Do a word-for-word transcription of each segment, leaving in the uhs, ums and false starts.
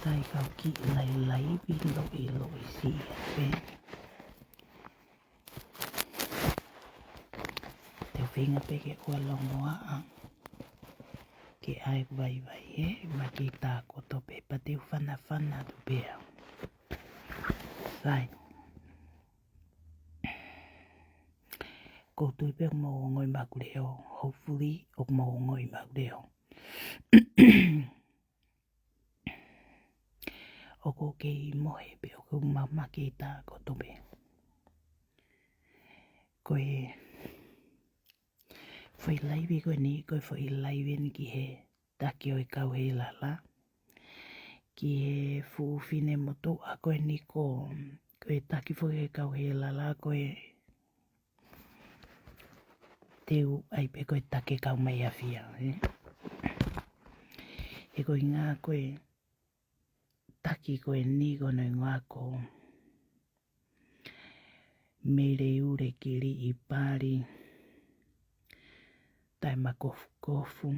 Kae kau kiʻi lailai ʻi loʻi loʻi siʻi pē. Te u feinga pē ke ʻoua longoaʻa ke ʻai vaivai he ma kei tā koto pē pea te u fanafana atu pē au. Sai. Ko u tui pē ʻoku mou ongoʻi maʻaku leʻo, hopefully ʻoku mou ongoʻi maʻaku leʻo. ʻOku ou kei mohe pē ʻoku ou mamake ʻi tā koto pē. Ko e foʻi laivi ko eni, ko e foʻi laivi eni ki he taki ʻo e kau Heilala. Ki he fuʻu finemotuʻa ko eni ko, ko e taki foʻi ʻo e kau Heilala ko e te u ʻai pē ko e taki kau mai afia, ē. He ko e ʻuhinga ko e taki ko eni ko hono hingoa ko Meleule Kiliʻipali Taʻemakofukofu,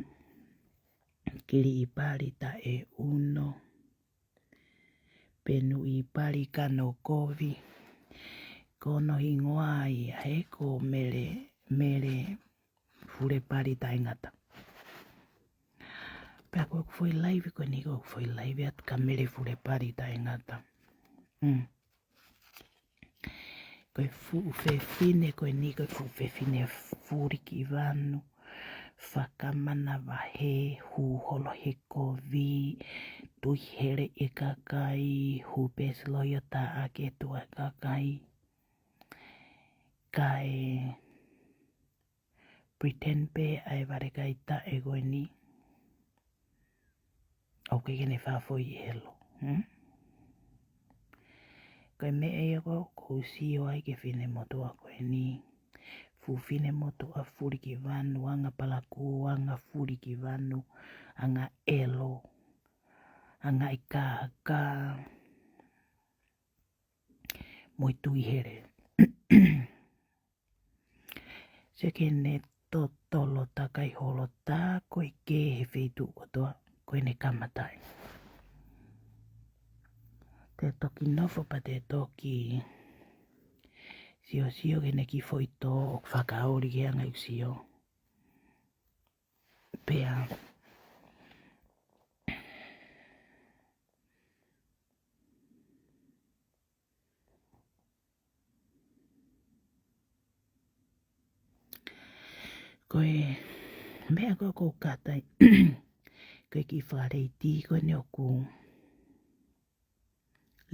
Kiliʻipali Taʻeuno, Penuʻipali Kanokovi. Ko hono hingoa ia he ko Mele, Mele Fulepali Taʻengata. Pea ko ʻeku foʻi laivi ko eni ko ʻeku foʻi laivi atu kia Mele Fulepali Taʻengata. Mm. Ko e fuʻu fefine ko eni, ko e fuʻu fefine Fulikivanu, fakamanavahē, hū holo he kovi, tui hele e kakai, hū pēsi loio taʻaki e tuʻa e kakai. Kae pretend pē ʻa e vale kai taʻe ko eni ʻoku ʻikai ke ne fāfoi ʻi helo. Hmm? Ko e meʻa ia ko, ʻoku ou sio ai ki he finemotuʻa ko eni. Fuʻu finemotuʻa Fulikivanu, anga palakū, anga Fulikivanu, anga ʻelo, anga ʻi kākā, mo e tui hele. Sio ki heʻene totolo takai holo tā ko ē ki he feituʻu kotoa ko ʻene kamataʻi. Te toki nofo pea te toki siosio ki heʻene kiʻi foʻi tō ʻoku fakaoli ki he anga ʻeku sio. Pea ko e meʻa ko ē ʻoku ou kātaki, ko e kiʻi faleiti ko eni ʻoku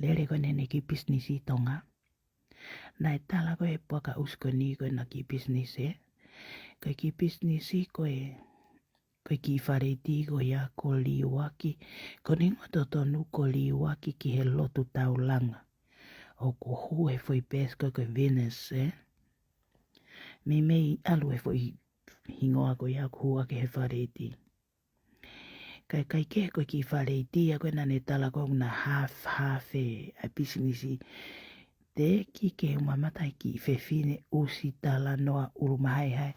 lele ko eni ʻene kiʻi pisinisi ʻi Tonga. Naʻe tala ko ē ʻe he puaka ʻusi ko eni ko ʻena kiʻi pisinisi ē. Ko e kiʻi pisinisi ko e, ko e kiʻi faleiti ko ia ko Liuaki. Ko hono hingoa totonu ko Liuaki ki he lotu taulanga. ʻOku hū he foʻi pēsi ko ē ko e Venus, ē. Meimei ʻalu e foʻi hingoa ko ia ʻoku hū ʻaki he faleiti. Kae ʻikai ke ko e kiʻi faleiti ia ko ē naʻa ne tala ko ē ʻoku na half, half e, ʻa e pisinisi. Te ke kei mamata he kiʻi fefine ʻusi talanoa ʻulu mahaehae.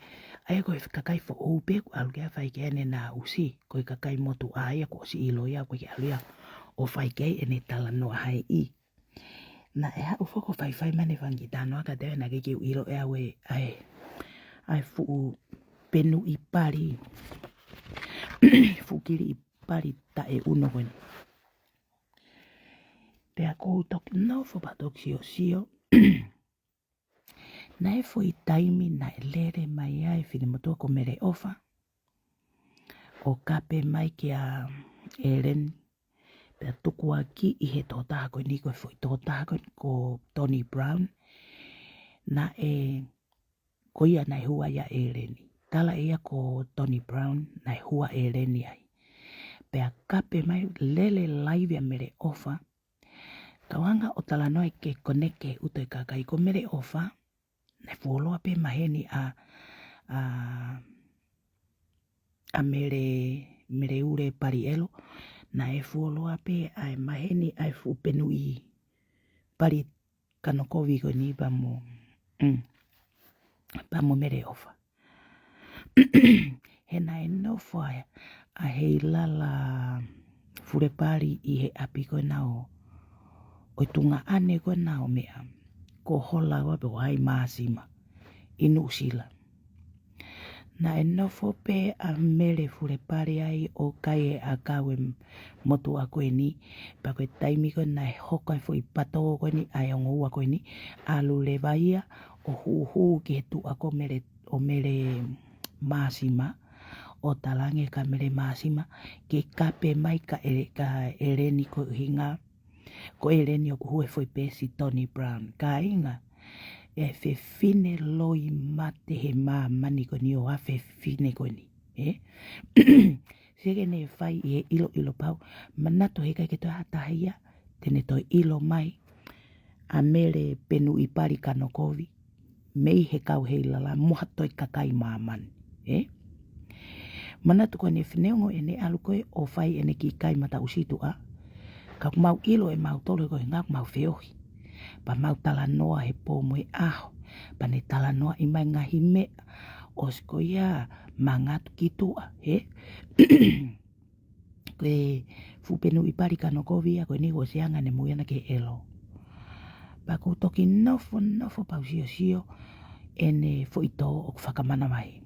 ʻA ia ko e kakai foʻou pē ʻoku ʻalu ki ai ʻo fai ki ai ʻene na ʻusi. Ko e kakai motuʻa ia kuo ʻosi ʻilo ia ʻoku ʻikai ke ʻalu ia ʻo fai ki ai ʻene talanoa haiʻi. Naʻe haʻu foki ʻo faifai mai ʻene fanga kiʻi talanoa ka te na ke kei ʻilo ʻe au ē, ʻa e, ʻa e fuʻu Penuʻipali, fuʻu Kiliʻipali Taʻeuno ko eni. Pea ʻoku ou toki nofo pea toki siosio. Naʻe foʻi taimi naʻe lele mai ai e finemotuʻa ko Meleʻofa ʻo kape mai kia ʻEleni. Pea tukuakiʻi he tokotaha ko eni ko e foʻi tokotaha ko eni ko Tony Brown. Naʻe, ko ia naʻe hū ai ʻa ʻEleni. Tala ʻe ia ko Tony Brown naʻe hū ʻa ʻEleni ai. Pea kape mai, lele laivi ʻa Meleʻofa. Kau hanga ʻo talanoa ke koneke ʻuto e kakai ko Meleʻofa. Naʻe fuoloa pē maheni ʻa, ʻa, ʻa Mele, Meleule Paliʻelo. Naʻe fuoloa pē ʻa e maheni ʻa e fuʻu Penuʻipali Kanokovi ko eni pea mo, mm, pea mo Meleʻofa. He naʻe nofo ʻa, ʻa Heilala fulepali ʻi he ʻapi ko ena ʻo, ʻo e tuongaʻane ko ena ʻo meʻa, ko Hola ua pe ko hai, Māsima, ʻi Nuʻusila. Naʻe nofo pē ʻa Mele fulepali ai ʻo kai e ʻakau e motuʻa ko eni, pea ko e taimi ko ē naʻe hoko ai e foʻi pato ko eni ʻa e ongo ua ko eni, ʻalu leva ia ʻo huʻuhuʻu ki he tuʻa ko Mele, ʻo Mele Māsima, ʻo talaange kia Mele Māsima ke kape mai kia ʻEle-, kia ʻEleni, ko e ʻuhinga ko ʻEleni ʻoku hū he foʻi peesi Tony Brown. Kāinga, e fefine loi mate he māmani ko eni ʻo e fefine ko eni, ē? Sio ki heʻene fai ʻi he ʻiloʻilo pau. Manatu he ʻikai ke toe ʻi ai ha taha ia te ne toe ʻilo mai ʻa Mele Penuʻipali Kanokovi mei he kau Heilala mo ha toe kakai māmani, ē? Manatu ko ʻene fefine ongo ʻene ʻalu ko ē ʻo fai ʻene kiʻi kai mataʻusi tuʻa. Ka ʻoku mau ʻilo ʻe mautolu he ko e ʻuhinga ʻoku mau feohi. Pea mau talanoa he pō mo e ʻaho. Pea ne talanoaʻi mai e ngaahi meʻa. ʻOsi ko ia, mangatu ki tuʻa, ē? Ko e fuʻu Penuʻipali Kanokovi ia ko eni kuo ʻosi anga ʻene moʻui ʻana ki he ʻelo. Pea ʻoku ou toki nofonofo pea u siosio ʻene foʻi tō ʻoku fakamanavahē.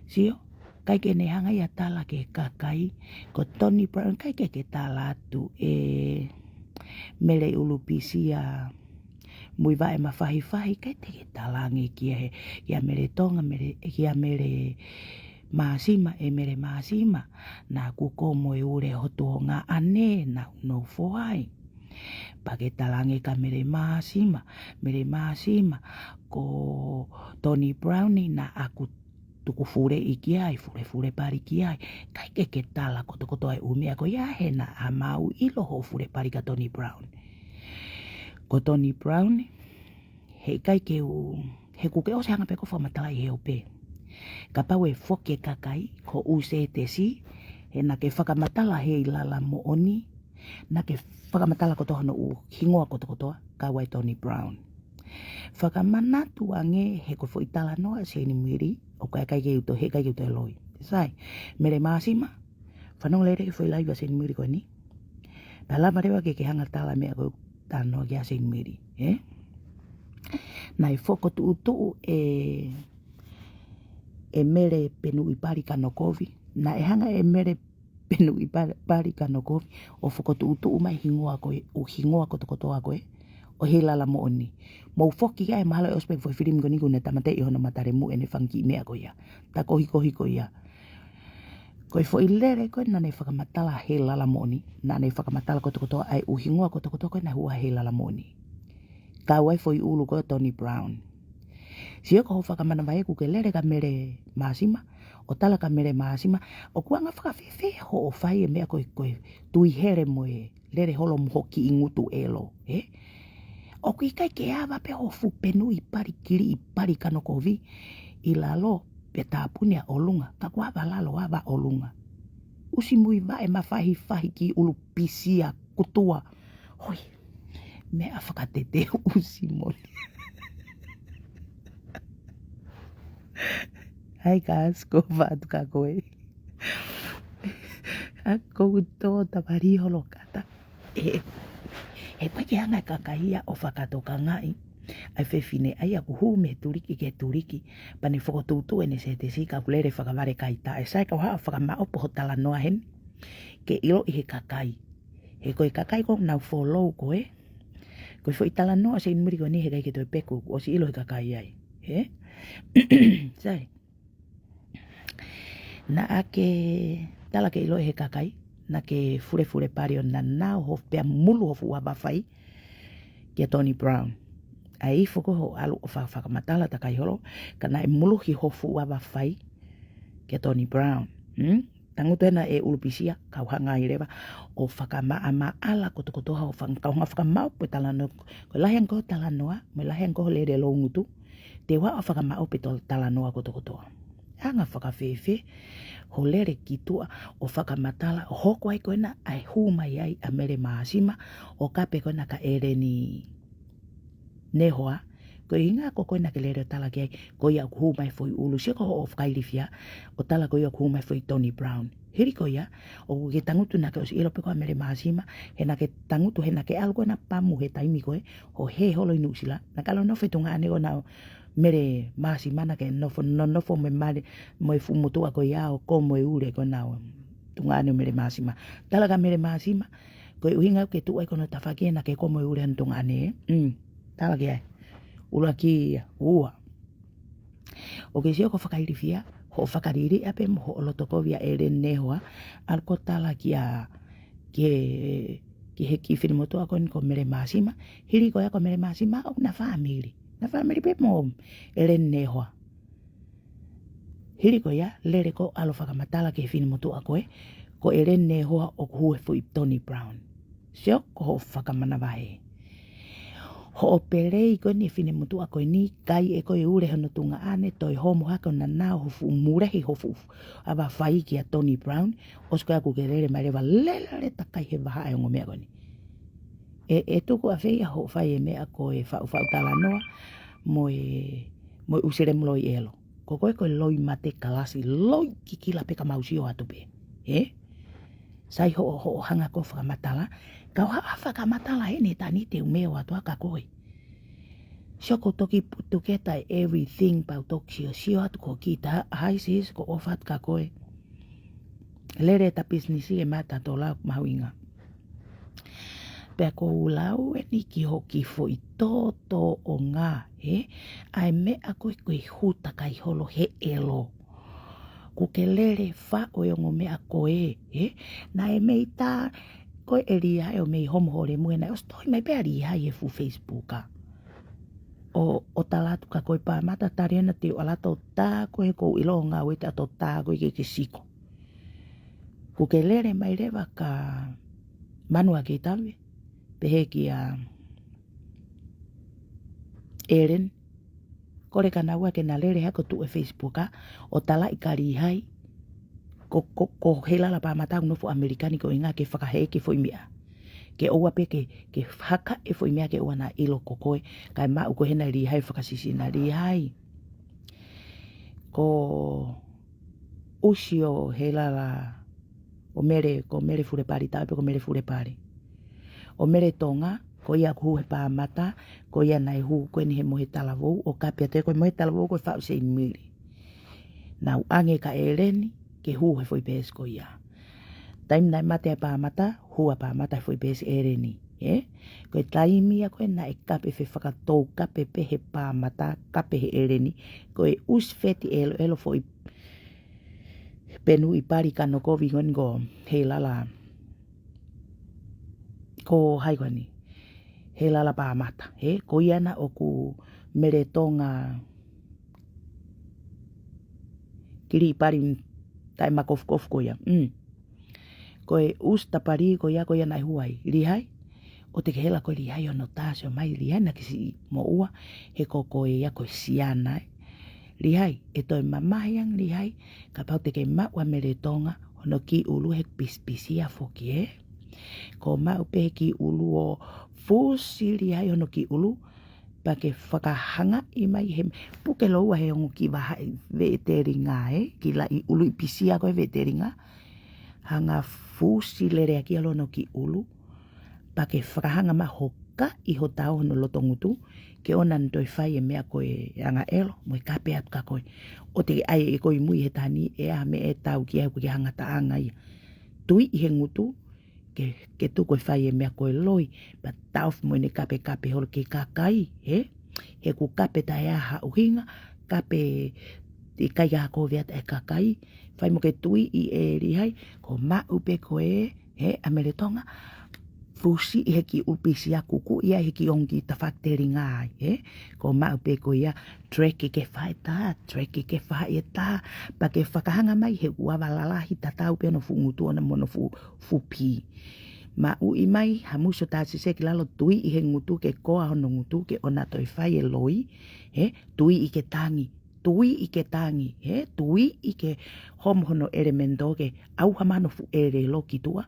Sio, ʻikai ke ne hanga ia ʻo tala ki he kakai, ko Tony Brown, ʻikai ke ke tala atu ē Mele ʻUlupisia Muivaʻe Mafahifahi, ʻikai te ke talaange kia he, kia Mele Tonga, Mele, kia Mele Māsima, ē Mele Māsima, naʻa ku kō mo e ule ho tuongaʻane naʻa ku nofo ai. Pea ke talaange kia Mele Māsima, Mele Māsima, ko Tony Brown naʻa ku tukufuleʻi ki ai, fulefulepali ki ai. ʻIkai ke ke tala kotokotoa e ʻū meʻa ko ia he naʻa mau ʻilo hoʻo fulepali kia Tony Brown. Ko Tony Brown, he ʻikai ke u, he kuo ke ʻosi hanga pē koe ʻo fakamatalaʻi he ope. Kapau ʻe foki e kakai, ko ʻUsetesi, he naʻa ke fakamatala Heilala Moʻoni, naʻa ke fakamatala kotoa hono ʻū hingoa kotokotoa, kau ai Tony Brown. Fakamanatu ange he ko e foʻi talanoa ʻa Seinimili, ʻoku ʻikai ke u toe, he ʻikai ke u toe loi. Sai, Mele Māsima, fanongo lelei ki he foʻi laivi ʻa Seinimili ko eni. Pea lava leva ke ke hanga ʻo tala e meʻa ko ē talanoa ki ai ʻa Seinimili, ē? Naʻe fokotuʻutuʻu ʻe, ʻe Mele Penuʻipali Kanokovi. Naʻe hanga ʻe Mele Penuʻipali Kanokovi ʻo fokotuʻutuʻu mai e hingoa ko ē, ʻū hingoa kotokotoa ko ē ʻo Heilala Moʻoni. Mou foki ki ai, mahalo ʻe ʻosi pē e foʻi filimi ko eni kuo ne tāmateʻi hono matalemu ʻene fanga kiʻi meʻa ko ia. Takohikohi ko ia. Ko e foʻi lele ko ē naʻa ne fakamatala Heilala Moʻoni, naʻa ne fakamatala kotokotoa ʻa e ʻū hingoa kotokotoa ko ē naʻe hū ai Heilala Moʻoni. Kau ai e foʻi ʻulu ko ē ʻo Tony Brown. Sio, ko hoʻo fakamanavahē kuo ke lele kia Mele Māsima, ʻo tala kia Mele Māsima, ʻoku anga fakafēfē hoʻo fai e meʻa ko ē, ko e tui hele mo e lele holo mo ho kiʻi ngutu ʻelo, ē? ʻOku ʻikai ke ava pē ho fuʻu Penuʻipali Kiliʻipali Kanokovi ʻi lalo pea tāpuni ʻa ʻolunga, ka kuo ava lalo ava ʻolunga. ʻUsi Muivaʻe Mafahifahi ki ʻUlupisia kutua. Hoi, meʻa fakateuteu ʻusi moni. Hai kas, ko fatu ka koe. ʻA ko u tō tamari holo kata. Ē, he ʻikai ke hanga e kakai ia ʻo fakatokangaʻi ʻa e fefine ʻa ia kuo hū mei he tuliki ki he tuliki, pea ne fokotuʻutuʻu ʻene setesi ka kuo lele fakavale kai taʻe. Sai, ka u haʻu ʻo fakamaʻopoʻopo ho talanoa heni ke ʻiloʻi ʻe he kakai. He ko e kakai ko ē ʻoku nau follow koe, ko e foʻi talanoa ʻa Seinimili ko eni he ʻikai ke toe peku, kuo ʻosi ʻilo ʻe he kakai ai. Ē? Sai. Naʻa ke tala ke ʻilo ʻe he kakai, naʻa ke fulefulepali ʻo nanao ho pea mulu ho fuʻu ava fai kia Tony Brown. ʻAi ifo ko ē hoʻo ʻalu ʻo fa-, fakamatala takai holo, ka naʻe muluhi ho fuʻu ava fai kia Tony Brown. Hmm? Tangutu ena ē ʻUlupisia, kau hanga ai leva ʻo fakamaʻamaʻala kotokotoa ho fanga, kau hanga ʻo fakamaʻopoʻopo e talanoa, ko e lahi ange ko ē ho talanoa, mo e lahi ange ko ē ho lele loungutu, te u haʻu ʻo fakamaʻopoʻopo e talanoa kotokotoa. Anga fakafēfē ho lele ki tuʻa ʻo fakamatala, ʻo hoko ai ko ena ʻa e hū mai ai ʻa Mele Māsima, ʻo kape ko ena kia ʻEleni Nehoa, Ko e ʻuhinga ko ē naʻá ke lele ʻo tala ki ai, ko ia ʻoku hū mai e foʻi ʻulu, sio ko hoʻo fakailifia, ʻo tala ko ia ʻoku hū mai e foʻi Toni Brown. Hili ko ia, ʻoku ke tangutu naʻá ke ʻosi ʻilo pē koā Mele Māsima, he naʻá ke tangutu, he naʻá ke ʻalu ko ena pamu he taimi ko ē, hoʻo hē holo ʻi Nuʻusila, naʻá ke ʻalu ʻo nofo he tuongaʻane ko ena ʻo Mele Māsima, naʻá ke nofo, nonofo mo e male, mo e fuʻu motuʻa ko ia ʻo komo e ule ko ena ʻo tuongaʻane ʻo Mele Māsima. Tala kia Mele Māsima, ko e ʻuhinga ʻokú ke tuʻu ai ko hono tafaʻaki ē naʻá ke komo e ule hono tuongaʻane ē. Mm, tala ki ai. ʻUluaki ia, ua. ʻOkú ke sio ko e fakailifia, hoʻo fakaliliʻa pē mo hoʻo loto kovi ʻa ʻEleni Nehoa, ʻalu ʻo tala kia, ki he, ki he kiʻi finemotuʻa ko eni ko Mele Māsima, hili ko ia ko Mele Māsima, ʻoku na fāmili. Na fāmili pē mo ʻEleni Nehoa. Hili ko ia, lele koe ʻo ʻalu ʻo fakamatala ki he finemotuʻa ko ē, ko ʻEleni Nehoa ʻoku hū he foʻi Toni Brown. Sio ko hoʻo fakamanavahē. Hoʻo pelei ko eni e finemotuʻa ko eni, kai ʻe koe e ule hono tuongaʻane, toe homo hake ʻo nana ʻo ho fuʻu mulehi ho fuʻu ava fai kia Toni Brown, ʻosi ko ia ʻokú ke lele mai leva lele takai he vahaʻa e ongo meʻa ko eni. ʻE, ʻe tuku ʻafē ia hoʻo fai e meʻa ko e faʻufaʻu talanoa, mo e, mo e ʻusi lemuloi ʻelo. Ko koe ko e loi mate kalasi, loi kikila pē ka mau sio atu pē. Ē? Sai hoʻo, hoʻo hanga ko ē ʻo fakamatala. Ka ʻoku haʻu ʻa e fakamatala ʻeni he taimi ni te u meʻa atu ʻa kia koe. Sio ko e toki put together everything pea u toki sio, sio atu ko kita, hai sis, ko e ʻofa atu kia koe. Lele ʻeta pisinisi ʻe mata tola mahuʻinga. Pea ʻoku ou lau ʻeni ki hoʻo kiʻi foʻi tōtōʻonga, ē? ʻA e meʻa ko ē ko e hū takai holo he ʻelo. ʻOkú ke lele faʻo e ongo meʻa ko ē, ē? Naʻe mei tā ko ē ʻe Lihai ʻo mei homo ho lemu ē naʻe ʻosi tohi mai pē ʻa Lihai he fuʻu Facebook ā. ʻO, ʻo tala atu kia koe Pāmata, tali ena te u ʻalu atu ʻo tā koe he ʻoku ou ʻilo ʻo ngāue atu ʻo tā koe ke ke siko. ʻOkú ke lele mai leva kia Manuakeitave, pehē kia ʻEleni, kole kia naua ke na lele hake ʻo tuʻu he Facebook ā, ʻo talaʻi kia Lihai, ko, ko, ko Heilala Pāmata ʻoku nofo ʻAmelika ni ko e ʻuhinga ke fakahēʻi e foʻi meʻa. Ke ʻoua pē ke, ke hakaʻi e foʻi meʻa ke ʻoua naʻa ʻilo ko koe, kae maʻu ko ē hena ʻe Lihai e fakasisina. Lihai, ko ʻusi ʻo Heilala, ʻo Mele, ko Mele Fulepali, taʻu pē ko Mele Fulepali. ʻO Mele Tonga, ko ia ʻoku hū he Pāmata, ko ia naʻe hū ko eni he Mohe Talavou, ʻo kape atu ko e Mohe Talavou ko e faʻu Seinimili. Naʻá ku ʻange kia ʻEleni ke hū he foʻi peesi ko ia. Taimi naʻe mate ai Pāmata, hū ʻa Pāmata he foʻi peesi ʻEleni, ē? Ko e taimi ia ko ē naʻe kape fefakatou kape pē he Pāmata, kape he ʻEleni, ko e ʻusi feti ʻeloʻelo foʻi Penuʻi Pali Kanokovi ko eni ko Heilala. Ko hai ko eni? Heilala Pāmata, ē? Ko ia naʻe ʻoku Mele Tonga Kiliʻi Pali taʻemakofukofu ko ia. Mm. Ko e ʻusi tapali ko ia, ko ia naʻe hū ai. Lihai, ʻoua te ke hela koe Lihai ʻo nau tā sio mai Lihai naʻá ke siʻi moʻua, he ko koe ia ko e siana, ē. Lihai, ʻe toe mamahi ange Lihai, kapau te ke maʻu ʻa Mele Tonga, hono kiʻi ʻulu he pisipisia foki, ē. Ko e maʻu pē he kiʻi ʻulu ʻo fusi Lihai hono kiʻi ʻulu, pea ke fakahangaʻi mai he puke lōua he ongo kiʻi vahaʻa veʻe telinga, ē, kiʻi laʻi ʻuluʻi pisia ko ē veʻe telinga. Hanga fusi leleʻaki ʻa hono kiʻi ʻulu, pea ke fakahanga mai hokaʻi hotau hono loto ngutu, ke ʻoua naʻa toe fai e meʻa ko e angaʻelo, mo e kape atu kia koe. ʻOua te ke ʻai ʻe koe ʻi mui he taimi ni, ʻe ʻi ai ha meʻa ʻe tau ki ai ʻoku ʻikai ke hanga taʻanga ia. Tuiʻi he ngutu, ke, ke tuku e fai e meʻa ko e loi, pea taʻofi mo ʻene kapekape holo ki he kakai, ē? He ʻoku kape taʻe ʻi ai ha ʻuhinga, kape ʻikai ha kovi atu e kakai, fai mo ke tuiʻi ē Lihai, ko e maʻu pē ko ē, ē, ʻa Mele Tonga, fusi ʻi he kiʻi ʻulu pisia kuku ia he kiʻi ongo kiʻi tafaʻaki telinga ai, ē? Ko e maʻu pē ko ia, track ke fai ʻe tā, track ke fai ʻe tā, pea ke fakahanga mai he ʻoku ava lalahi tatau pē hono fuʻu ngutu ʻona mo hono fuʻu fupi. Maʻuʻi mai, hamusi ʻo tā sisē ki lalo tuiʻi he ngutu ke koa hono ngutu ke ʻoua naʻa toe fai e loi, ē, tuiʻi ke tangi, tuiʻi ke tangi, he, tuiʻi ke homo hono ʻelemēnito ke ʻauha mai hono fuʻu ʻelelo ki tuʻa,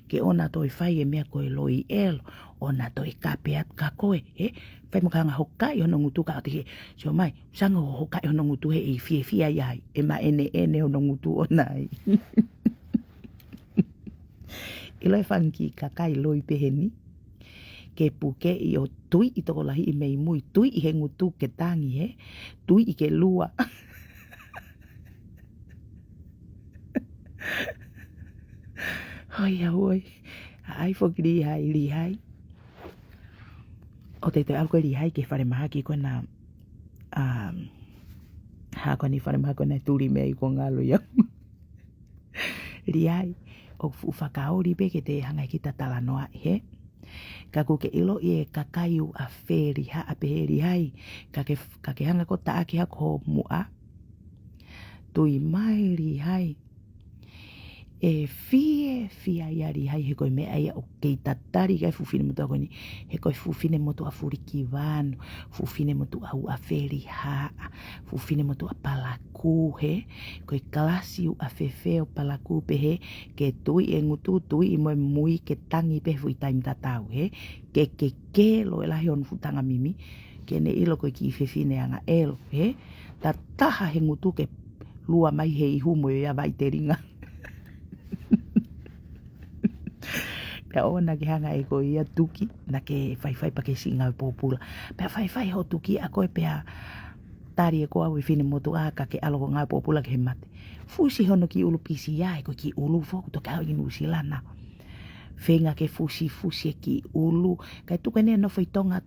ke ʻoua naʻa toe fai e meʻa ko e loi ʻelo, ʻoua naʻa toe kape atu kia koe, he, fai mo ka hanga hokaʻi hono ngutu ka ʻoua te ke, sio mai, sanga hokaʻi hono ngutu he ʻe fiefia ai, ʻe maʻeneʻene hono ngutu ʻoʻona ai. ʻIlo e fanga kiʻi kakai loi pehē ni, ke pukeʻi ʻo tuiʻi tokolahiʻi mei mui, tuiʻi he ngutu ke tangi he, tuiʻi ke lua. Hoi a hoi, ʻa ʻai foki Lihai, Lihai. ʻOku te toe ʻalu ko ē Lihai ki he falemahaki ko ena, um, ha ko eni falemahaki ko ena tuli mei ko ngalo ia. Lihai, ʻoku fuʻu fakaoli pē ke te hanga ki he talanoa he. Ka ʻoku ke ʻiloʻi e kakai ʻoku ʻafelihaʻa pehē Lihai, ka ke, ka ke hanga ko ē ʻo taʻaki hake ho muʻa. Tui mai Lihai. ʻE fiefia ia Lihai he ko e meʻa ia ʻoku kei tatali ki ai e fuʻu finemotuʻa ko eni. He ko e fuʻu finemotuʻa fulikivanu, fuʻu finemotuʻa ʻoku ʻafelihaʻa, fuʻu finemotuʻa palakū he, ko e kalasi ʻoku ʻafefeo palakū pehē, ke tuiʻi e ngutu, tuiʻi mo e mui, ke tangi pē he fuʻu taimi tatau he, ke, ke kelo e lahi hono fuʻu tanga mimi, ke ne ʻilo ko e kiʻi fefine angaʻelo he, ta taha he ngutu ke lua mai he ihu mo ia vaitelinga. Pea ʻoua naʻa ke hanga ʻe koe ia tuki, naʻa ke faifai pea ke siʻi ngāue pōpula. Pea faifai hoʻo tuki ʻa koe pea tali ʻe koe ʻa e finemotuʻa ka ke ʻalu ʻo ngāue pōpula ki he mate. Fusi hono kiʻi ʻulu pisi ia, he ko e kiʻi ʻulu foki ʻoku toki haʻu ʻi Nuʻusila na. Feinga ke fusifusi e kiʻi ʻulu, kae tuku ʻene nofo ʻi Tonga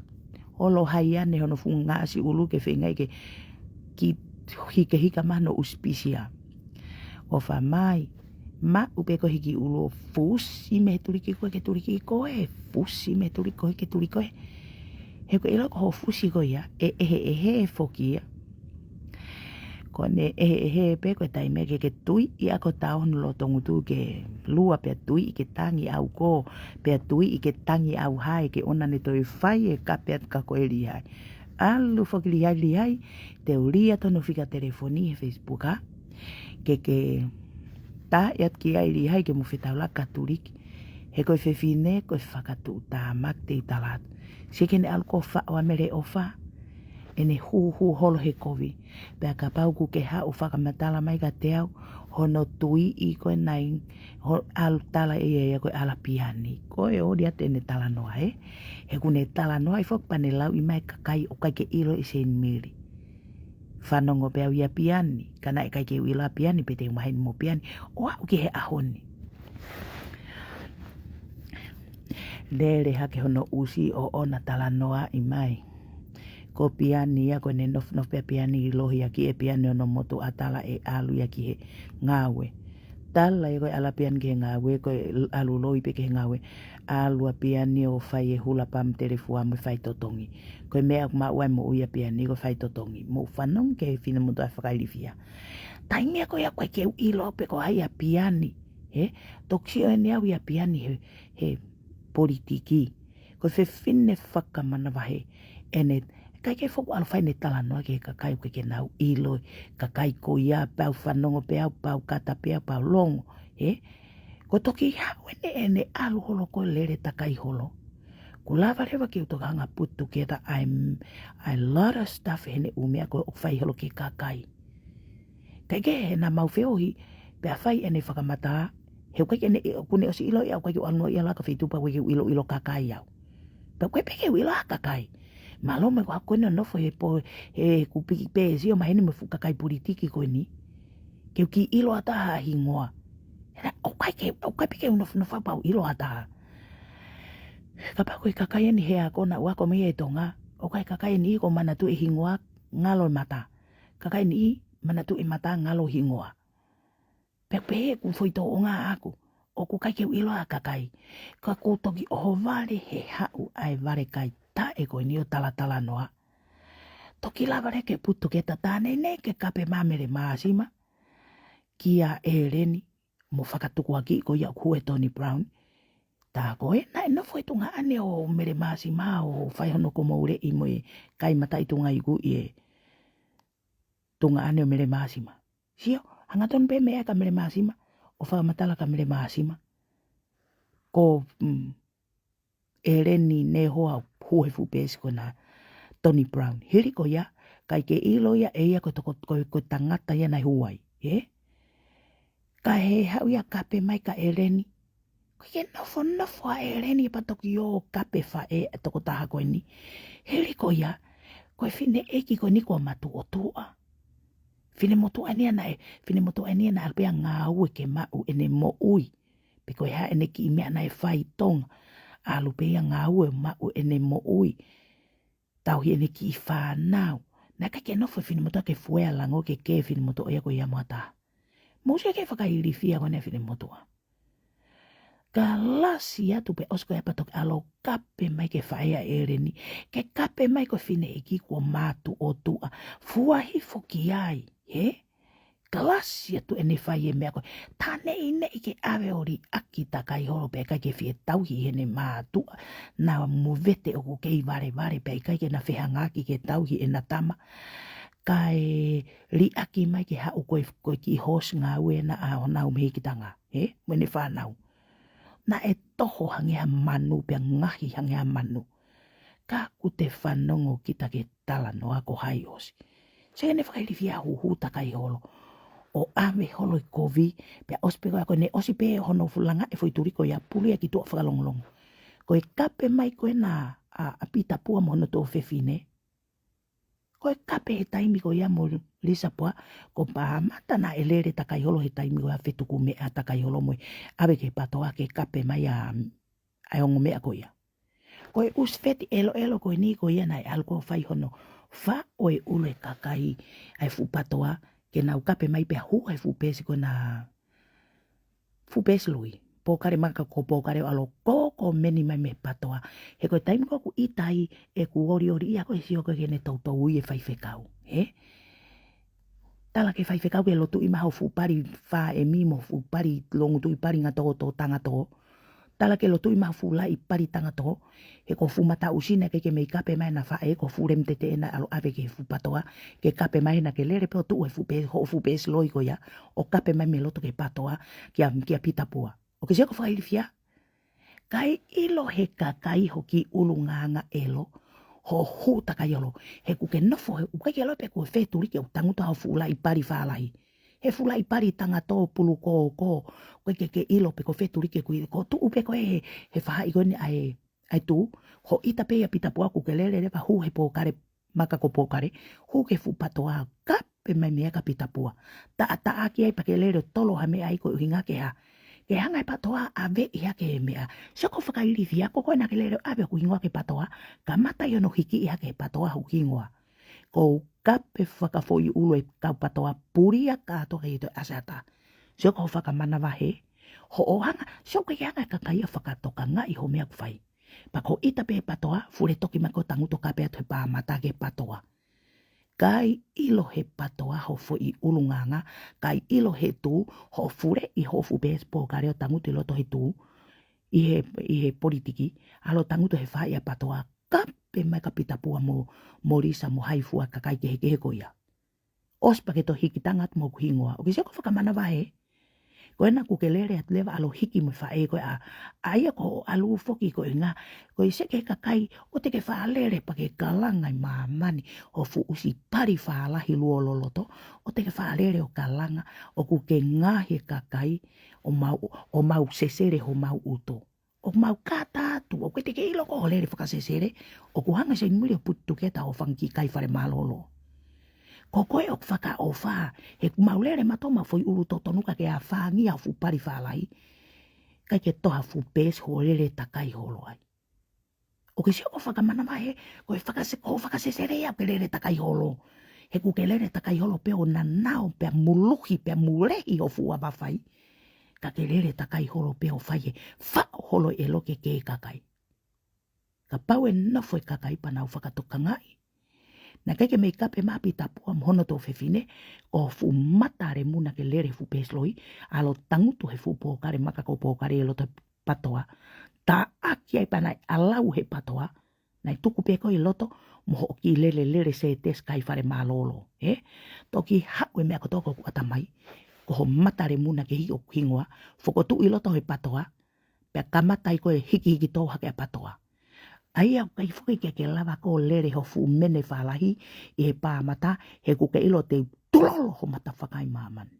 ʻo lōhai ane hono fuʻu ngaahi ʻulu ke feinga ke kiʻi hikehika mai hono ʻusi pisi ia. ʻOfa mai, maʻu pē ko e hiki ʻulu ʻo fusi mei he tuliki ko ē ke tuliki ko ē, fusi mei he tuliki ko ē ke tuliki ko ē. He ko e ʻilo ko hoʻo fusi ko ia, ʻe ʻeheʻehe foki ia. Ko ʻene ʻeheʻehe pē ko e taimi ke ke tuiʻi ʻa koe ʻo tau hono loto ngutu ke lua pea tuiʻi ke tangi ʻauko, pea tuiʻi ke tangi ʻauhae ke ʻoua naʻa ne toe fai e kape atu kia koe Lihai. ʻAlu foki Lihai, Lihai, te u lea atu hono fika telefoni he Facebook ā. Ke ke tā atu ki ai Lihai ke mo fetaulaki kia tuliki. He ko e fefine, ko e fakatuʻutāmaki te u tala atu. Sio ki heʻene ʻalu ko ē ʻo faʻo ʻa Mele ʻOfa, ʻene huhu holo he kovi. Pea kapau ʻoku ke haʻu ʻo fakamatala mai kiate au, hono tuiʻi ko ē naʻe, hono ʻalu tala ʻe ia ia ko e ʻAlapiani. Ko e ʻoli atu ʻene talanoa he. He ʻoku ne talanoaʻi foki pea ne lauʻi mai e kakai ʻoku ʻikai ke ʻilo ʻe Seinimeli. Fanongo pē au ʻia Piani, ka naʻe ʻikai ke u ʻilo ʻa Piani, pea te u maheni mo Piani, ʻo aʻu ki he ʻaho ni. Lele hake hono ʻusi ʻo ʻona talanoaʻi mai. Ko Piani ia ko ʻene nofonofo pē ʻa Piani ʻi lohi ʻaki ʻe Piani hono motuʻa tala ʻe ʻalu ia ki he ngāue. Tala ia ko e ʻAlapiani ki he ngāue, ko e ʻalu loi pē ki he ngāue. ʻAlu ʻa Piani ʻo fai e hula pam telefua mo e faitotongi. Ko e meʻa ʻoku maʻu ai moʻui ʻa Piani ko e faitotongi. Mou fanongo ki he finemotuʻa fakailifia. Taimi ko ia ʻoku ʻikai ke u ʻilo pe ko hai ʻa Piani. He, toki sio ʻeni au ʻia Piani he, he politiki. Ko e fefine fakamanavahē ʻene, ʻikai ke foki ʻalu fai ʻene talanoa ki he kakai ʻoku ʻikai ke nau ʻilo, kakai ko ia pea u fanongo pē au, pea u kata pē au, pea u longo, he? Ko e toki haʻu ʻene, ʻene ʻalu holo ko e lele takai holo. Kuo lava leva ke u toki hanga put together, I'm, a lot of stuff heʻene ʻū meʻa ko ē ʻoku fai holo ki he kakai. Kae kehe naʻa mau feohi, pea fai ʻene fakamatala, he ʻoku ʻikai ke ne, ʻoku ne ʻosi ʻilo ia, ʻoku ʻikai ke u ʻalu noa ia ʻo laka feituʻu pea ʻoku ʻikai ke u ʻiloʻilo kakai au. Pea ʻoku ʻikai pē ke u ʻilo ha kakai. Mālō mai ko haku ko eni ʻo nofo he pō, he kupu pē sio maheni mo e fuʻu kakai politiki ko eni. Ke u kiʻi ʻilo ʻa ha taha hingoa. He naʻe, ʻoku ʻikai ke, ʻoku ʻikai pē ke u nofonofo pea u ʻilo ha taha. Kapau ko e kakai eni he ako naʻa ku ako mei he Tonga, ʻoku ʻikai kakai eni ʻoku ou manatuʻi e hingoa ngalo e mata. Kakai eni manatuʻi e mata ngalo e hingoa. Pea pehē ʻoku foʻi tōʻonga ʻaʻaku, ʻoku ʻikai ke u ʻilo ha kakai. Ka kuo toki ʻohovale he haʻu ʻa e vale kai taʻe ko eni ʻo talatalanoa. Toki lava leva ke put together tā nei nei ke kape mai ʻa Mele Māsima kia ʻEleni mo fakatukuakiʻi ko ia ʻoku hū ʻe Tony Brown. Tā ko ē, naʻe nofo ʻi tuʻa ʻanai ʻo Mele Māsima ʻo fai hono komouleʻi mo e kai mataʻi tuʻunga iku ʻi he tuongaʻane ʻo Mele Māsima. Sio, hangatonu pē meʻa kia Mele Māsima, ʻo fakamatala kia Mele Māsima. Ko, mm, ʻEleni Nehoa hū he fuʻu peesi ko ena Tony Brown. Hili ko ia, ʻikai ke ʻilo ia ʻe ia ko e toko, ko, ko e tangata ia naʻe hū ai, ē? Ka he haʻu ia kape mai kia ʻEleni. ʻIkai ke nofonofo ʻa ʻEleni pea toki ō kape faʻē ʻa e tokotaha ko eni. Hili ko ia, ko e fineʻeiki ko eni ko Matuʻotuʻa. Finemotuʻa eni ia naʻe, finemotuʻa eni ia naʻe ʻalu pē ia ʻo ngāue ke maʻu ʻene moʻui. Pe ko e hā ʻene kiʻi meʻa naʻe fai ʻi Tonga. ʻAlu pē ia ʻo ngāue ʻo maʻu ʻene moʻui. Tauhi ʻene kiʻi fānau. Naʻe ʻikai ke nofo e finemotuʻa ke fuea lango ke kē finemotuʻa ia ko ia mo ha taha. Mou sio ki he fakailifia ko ena e finemotuʻa. Kalasi atu pē ʻosi ko ia pea toki ʻalu ʻo kape mai ki he faʻē ʻa ʻEleni. Ke kape mai ko e fineʻeiki ko Matuʻotuʻa. Fua hifo ki ai, hē? Kalasi atu ʻene fai e meʻa ko ē. Tā neʻineʻi ke ʻave ʻo liʻaki Takaiholo pea ʻikai ke fie tauhi heʻene mātuʻa. Naʻa movete ʻoku kei valevale pea ʻikai ke na fehangaʻaki ke tauhi ʻena tama. Kae liʻaki mai ke haʻu ko e, ko e kiʻi hoosi ngāue ena ʻa honau mehikitanga, ē? Mo ʻene fānau. Naʻe toho hangē ha manu pea ngaohi hangē ha manu. Ka ʻoku te fanongo kita ki he talanoa ko hai ʻosi. Sio ki heʻene fakailifia, hū hū Takaiholo. ʻO ʻave holo e kovi, pea ʻosi pē ko ia ko ʻene ʻosi pē hono fuʻu langa e foʻi tuli ko ia, puli ia ki tuʻa ʻo fakalongolongo. Ko e kape mai ko ena ʻa, ʻa Pita Pua mo hono tuofefine. Ko e kape he taimi ko ia mo Lisa Pua, ko Pāmata naʻe lele Takaiholo he taimi ko ia, fetuku meʻa Takaiholo mo e ʻave ki he PTOA ke kape mai ʻa, ʻa e ongo meʻa ko ia. Ko e ʻusi feti ʻeloʻelo ko eni ko ia naʻe ʻalu ko ē ʻo fai hono faʻo e ʻulu e kakai ʻa e fuʻu PTOA ke nau kape mai pea hū he fuʻu peesi ko ena fuʻu peesi loi. Pōkale Maka ko Pōkale ʻo ʻalu ʻo kōkōmeni mai mei he PTOA. He ko e taimi ko ē ʻoku ʻita ai ʻeku olioli ia ko e sio ko ē ki heʻene toutou ui e faifekau, ē? Tala ki he faifekau ke lotuʻi mai hoʻo fuʻu pali fā emi mo e fuʻu pali longotuʻi pali ngatō tō tangatō. Tala ke lotuʻi mai hoʻo fuʻu laʻi pali tangatō. He ko e fuʻu mataʻusi naʻe ʻikai ke mei kape mai ʻena faʻē, ko e fuʻu lemi tete ʻena ʻalu ʻo ʻave ki he fuʻu PTOA, ke kape mai ʻena ke lele pē ʻo tuʻu he fuʻu pe-, hoʻo fuʻu peesi loi ko ia, ʻo kape mai mei loto ki he PTOA, kia, kia Pita Pua. ʻOku ke sio ki he fakailifia? ʻIkai ʻilo he kakai ho kiʻi ʻulungaanga ʻelo, hoʻo hū Takaiholo. He ʻoku ke nofo, he ʻoku ʻikai ke ʻilo pe ko e fē tuliki ʻoku tangutu ai hoʻo fuʻu laʻi pali fālahi. He fuʻu laʻi pali tangatō pulu kōkō, ʻoku ʻikai ke ke ʻilo pe ko e fē tuliki ʻoku, ko e tuʻu pē ko ē he, he faʻahi ko eni ʻa e, ʻa e tuʻu, hoʻo ʻita pē ʻia Pita Pua ʻoku ke lele leva hū he Pōkale Maka ko Pōkale, hū ki he fuʻu PTOA, kape mai meʻa kia Pita Pua. Taʻataʻaki ai pea ke lele ʻo tolo ha meʻa ai ko e ʻuhinga ke hā. Ke hanga ʻe he PTOA ʻo ʻave ia ki he meʻa. Sio ki he fakailifia, ko koe naʻa ke lele ʻo ʻave hoku hingoa ki he PTOA, kamata ʻi hono hiki ia ki he PTOA hoku hingoa. Ko e kape fakafoʻi ʻulu e kau PTOA, puli ia kātoa ʻikai toe ʻasi ha taha. Sio ki he fakamanavahē, hoʻo hanga, sio ki he hanga ʻe he kakai ʻo fakatokangaʻi hoʻo meʻa ʻoku fai. Pea ko e ʻita pē he PTOA, fule toki mai ko e tangutu ʻo kape atu he Pāmata ki he PTOA. ʻIkai ʻilo he PTOA hoʻo foʻi ʻulungaanga, ʻikai ʻilo he tuʻu, hoʻo fuleʻi hoʻo fuʻu peesi Pōkale ʻo tangutu ʻi loto he tuʻu, ʻi he, ʻi he politiki, ʻalu ʻo tangutu he faʻahi ʻa e PTOA, kape mai kia Pita Pua mo, mo Lisa mo hai fua kakai kehekehe ko ia. ʻOsi pea ke toe hikitanga atu mo hoku hingoa. ʻOku ke sio ki he fakamanavahē. Ko ena ʻoku ke lele atu leva ʻalu ʻo hiki mo e faʻē ko ē ʻa, ʻa ia ko hoʻo ʻalu foki ko e ʻuhinga. Ko e sio ki he kakai, ʻoua te ke faʻa lele pea ke kalanga ʻi māmani hoʻo fuʻu ʻusi pali fālahi luo loloto. ʻOua te ke faʻa lele ʻo kalanga, ʻoku ke ngaohi e kakai, ʻo mau, ʻo mau sesele homau ʻuto. ʻOku mau kātaki atu, ʻoku ʻikai te ke ʻilo ko hoʻo lele fakasesele, ʻoku hanga ʻe Seinimili ʻo put together hoʻo fanga kiʻi kai fale mālōlō. Ko koe ʻoku fakaʻofa, he ʻoku mau lele mātuʻa mo e foʻi ʻulu totonu ka ke ʻafangia hoʻo fuʻu pali fālahi. ʻIkai ke toe ha fuʻu peesi hoʻo lele takai holo ai. ʻOku ke sio ki he fakamanavahē, ko e fakase-, ko e fakasesele ia ʻoku ke lele takai holo. He ʻoku ke lele takai holo pē ʻo nanao, pea muluhi, pea mulehi hoʻo fuʻu ava fai. Ka ke lele takai holo pē ʻo fai e faʻo holo ʻelo ke kē kakai. Kapau ʻe nofo e kakai pea nau fakatokangaʻi. Naʻe ʻikai ke mei kape mai ʻa Pita Pua mo hono tuofefine, ko e fuʻu mata lemu naʻa ke lele he fuʻu peesi loi, ʻalu ʻo tangutu he fuʻu Pōkale Maka ko Pōkale ʻi loto he PTOA. Taʻaki ai pea naʻe ʻalu he PTOA, Naʻe tuku pē koe ʻi loto mo hoʻo kiʻi lele lele sētesi kai fale mālōlō, ē? Toki haʻu e meʻa kotoa ko hoku ʻatamai, ko ho mata lemu naʻa ke hiki hoku hingoa, fokotuʻu ʻi loto he patoa, pea kamata ai koe hikihiki tō hake ʻa patoa. ʻA ia ʻoku ʻikai foki ke ke lava ʻo lele ho fuʻu mene fālahi ʻi he pā mata, he ʻoku ke ʻilo te u tulolo ho mata fakaemāmani.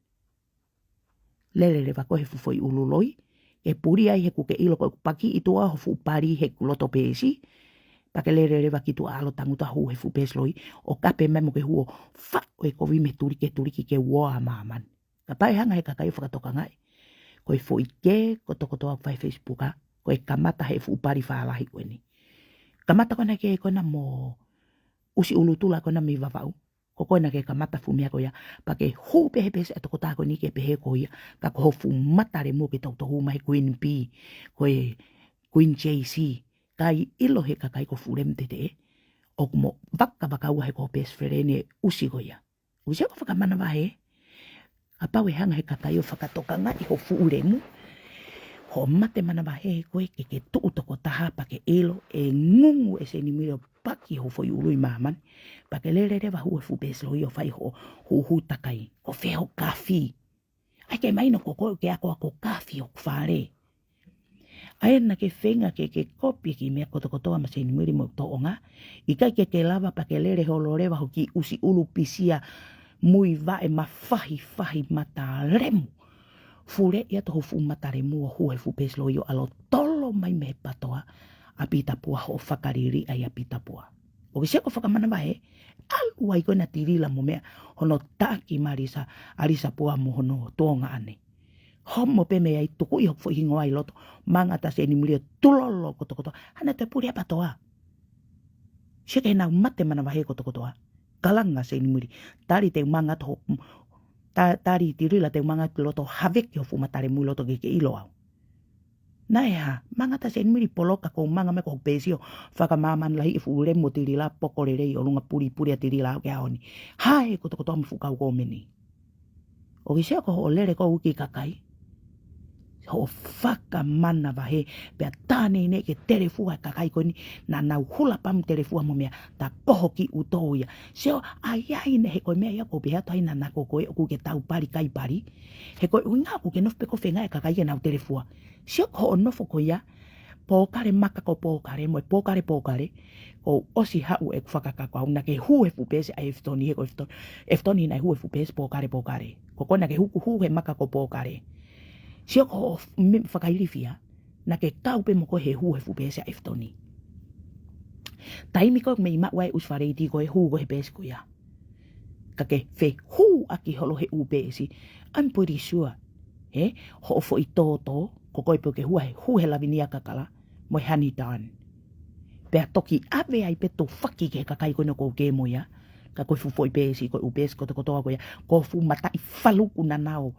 Lele leva koe he fuʻu foʻi ʻulu loi, ke puli ai he ʻoku ke ʻilo ko ʻeku paki ʻi tuʻa ho fuʻu pali he ʻeku loto peesi, pea ke lele leva ki tuʻa ʻalu ʻo tangutu ʻo hū he fuʻu peesi loi, ʻo kape mai mo ke hū ʻo faʻo e kovi mei he tuliki, tuliki ke uoa ʻa māmani. Kapau ʻe hanga he kakai ʻo fakatokangaʻi ko e foʻi kē kotokotoa ʻoku fai he Facebook, ko e kamata he fuʻu pali fālahi ko eni. Kamata ko ena kē ko ena mo ʻUsi ʻUlutula ko ena mei Vavaʻu. Ko koe naʻa ke kamata fuʻu meʻa ko ia, pea ke hū pē he peesi ʻa e tokotaha ko eni ke pehē ko ia, ka ko ho fuʻu mata lemu ke toutou hū mai he Queen Bee, ko e Queen J C, ʻikai ʻilo he kakai ko ho fuʻu lemu teteʻe, ʻoku mo vakavakaua he ko ho best friend e ʻusi ko ia. ʻUsi ʻoku fakamanavahē, kapau ʻe hanga he kakai ʻo fakatokangaʻi ho fuʻu lemu, ho mate manavahē ko ē ke ke tuʻu tokotaha pea ke ʻilo e ngungu ʻe Seinimili ʻo paki ho foʻi ʻulu ʻi māmani, pea ke lele leva hū he fuʻu peesi loi ʻo fai hoʻo huhu takai. Ko fē ho kafi? ʻAi ke mahino ko koe ʻoku ke akoako kafi hoku fale. ʻA ia naʻa ke feinga ke ke kopi e kiʻi meʻa kotokotoa mo Seinimili mo e tōʻonga, ʻikai ke ke lava pea ke lele holo leva ho kiʻi ʻusi ʻulu pisia mui vaʻe mafahifahi mata lemu. Fuleʻi atu ho fuʻu mata lemu ʻo hū he fuʻu peesi loi ʻo ʻalu ʻo tolo mai mei he patoa ʻa Pita Pua, hoʻo fakaliliʻa ia ʻa Pita Pua. ʻOku ke sio ko e fakamanavahē, ʻalu ai ko ena Tilila mo meʻa hono taki Malisa, ʻAlisa Pua mo hono tuongaʻane. Homo pē mei ai, tukuʻi hoku foʻi hingoa ʻi loto, mangata Seinimili ʻo tulolo kotokotoa, hana te puli ʻa patoa. Sio ki heʻenau mate manavahē kotokotoa. Kalanga Seinimili, tali te u mangata ho, ta, tali Tilila te u mangata ʻi loto, haveki ho fuʻu mata lemu ʻi loto ke ke ʻilo au. Naʻe hā, mangata Seinimili poloka ko e manga mai ko hoku peesi ʻo fakamāmani lahi e fuʻu lemu ʻo Tilila, poko lelei ʻi ʻolunga, pulipuli ʻa Tilila ʻo aʻu ki he ʻaho ni. Hae kotokotoa mo e fuʻu kau kōmeni. ʻOku ke sio ko hoʻo lele ko ē ki he kakai, hoʻo fakamanavahē, pea tā neʻineʻi ke telefua e kakai ko eni naʻa nau hula pamu telefua mo meʻa, tā ko ho kiʻi ʻuto ia. Sio, ʻa ia ʻi he ko e meʻa ia ʻoku ou pehē atu ai naʻa ko koe ʻoku ke tau pali kai pali. He ko e ʻuhinga ʻoku ke nofo pē koe ʻo feingaʻi e kakai ke nau telefua. Sio ko hoʻo nofo ko ia, pōkale maka ko pōkale mo e pōkale pōkale, kuo ʻosi haʻu ʻeku fakakaukau naʻa ke hū he fuʻu peesi ʻa ʻEfitoni, he ko ʻEfitoni, ʻEfitoni naʻe hū he fuʻu peesi pōkale pōkale. Ko koe naʻa ke hū, hū he maka ko pōkale. Sio ko hoʻo f-, me-, fakailifia, naʻa ke kau pē mo koe he hū he fuʻu peesi ʻa ʻEfitoni. Taimi ko ē mei maʻu ai ʻusi faleiti ko e hū ko ē he peesi ko ia. Ka ke fehūʻaki holo he ʻū peesi. I'm pretty sure, he, hoʻo foʻi tōtō, ko koe pē ʻoku ke hū he, hū he Lavinia Kakala mo e Honey Don. Pea toki ʻave ai pē tufaki ki he kakai ko ena ʻoku ke mo ia, ka ko e fuʻu foʻi peesi, ko e ʻū peesi kotokotoa ko ia, ko e fuʻu mataʻi faluku naʻa nau